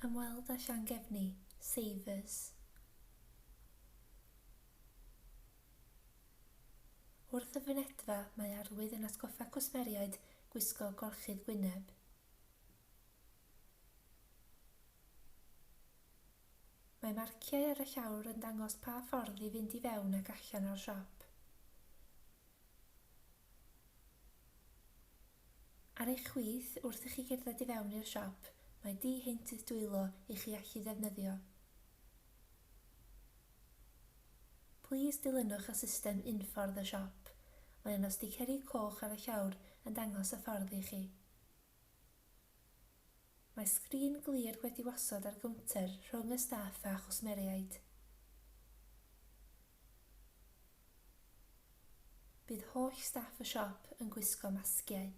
Ymweld â Llangefni, Savers. Wrth y fynedfa mae arwydd yn atgoffa cwsmeriaid gwisgo gorchudd gwyneb. Mae marciau ar y llawr yn dangos pa ffordd i fynd i fewn ac allan o'r siop. Ar eich chwith, wrth i chi gerdded i fewn i'r siop, mae diheintydd dwylo i chi allu ddefnyddio. Plîs dilynwch y system unffordd y siop. Mae yno sticeri coch ar y llawr yn dangos y ffordd i chi. Mae sgrin glir wedi wasod ar gownter rhwng y staff a chwsmeriaid. Bydd holl staff y siop yn gwisgo masgiau.